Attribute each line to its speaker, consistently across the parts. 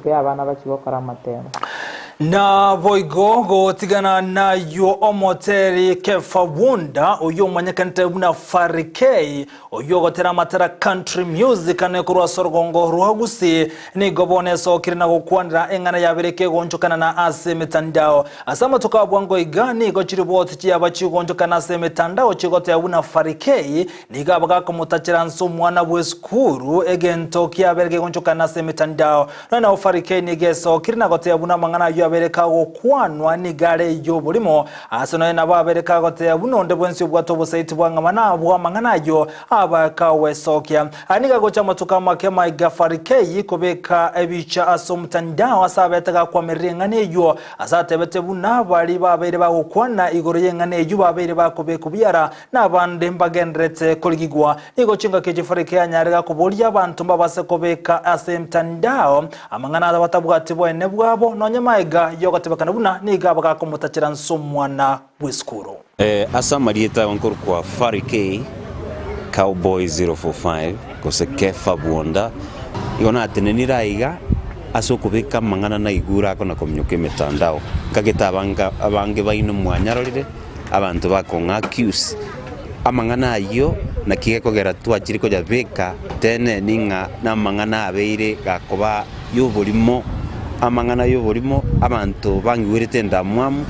Speaker 1: Nyuma y'abana bachie gokora amatemo.
Speaker 2: Naboigo gotigana nayio omoteri Kefa Wonder, oyio omanyekanete buna Fary K, oyio ogotera amatera country music ane korwa ase orogongo rwa Gusii, nigo bono esokire na gokwanera eng'ana yabere kegonchokanana ase emetandao. Ase amatuko a bwango iga nigo chiriboti chiaba chigonchokana ase emetandao chigoteba buna Fary K Nigo abagakomotachera nse omwana bw'esukuru, egento kiabere kegonchokana ase emetandao. Nonya nabo Farikei nigo esokire na goteba buna amang'ana ayio abere kagokwanwa nigo are ay'oborimo. Ase nonya nabo abere kagoteba buna onde bwensi obwate obosaiti bw'ang'ama nabwo amang'ana ayio abakagwesokia. Aya nigo agocha amatuko amake maiga Farikei kobeka ebicha ase omotandao ase abete gakwamerera eng'ana eyio, ase atebete buna baria babeire bagokwana igoro y'eng'ana eyio babeire bakobekwa biara Na abande mbagendererete korigigwa. Nigo chingaki echi Farikei anyare gakoboria abanto mbabase kobeka ase emtandao amang'ana aya batabwati boene bwabo, nonya maega y'ogotebekana buna nigo abagakomotachera nse omwana bw'esukuru.
Speaker 3: Ase amarieta ao nkorokwa Fari K, Cowboy 045, gose Kefa Bwonda. Igo natenenire aiga ase okobeka amang'ana naigure ako na kominyoka emetandao. Nkagete abange baino mwanyarorire. Abanto bakong'a accuse amang'ana ayio, naki gekogera twachire koyabeka teneni ng'a namang'ana abeire gakoba y'oborimo, amang'ana y'oborimo, abanto bangigwerete endamwamu,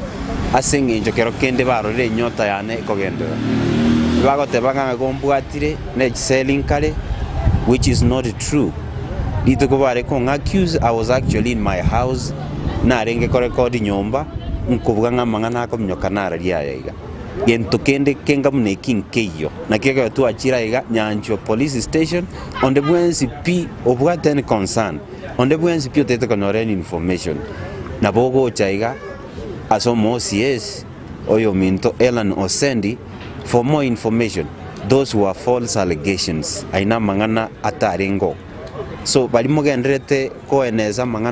Speaker 3: ase eng'encho kero kende barorire enyota yane ekogenderera. Bagoteba ng'a igo mbwatire ne chiseli nkare, which is not true. Rituko bare kong'a accuse, I was actually in my house, narenge korekodi nyomba, Nkobua ng'a amang'ana akominyoka nararia aya iga. Gento kende kenga buna eki nkeiyo. Naki ekero twachire aiga Nyanchwa Police Station, onde bwensi pi obwate any concern, onde bwensi pi otagete konyora any information, nabo ogocha aiga ase omo OCS oyominto Ellan Osendi for more information. Those were false allegations, ayio namang'ana atarenge oo. So baria mogendererete koeneza amang'ana.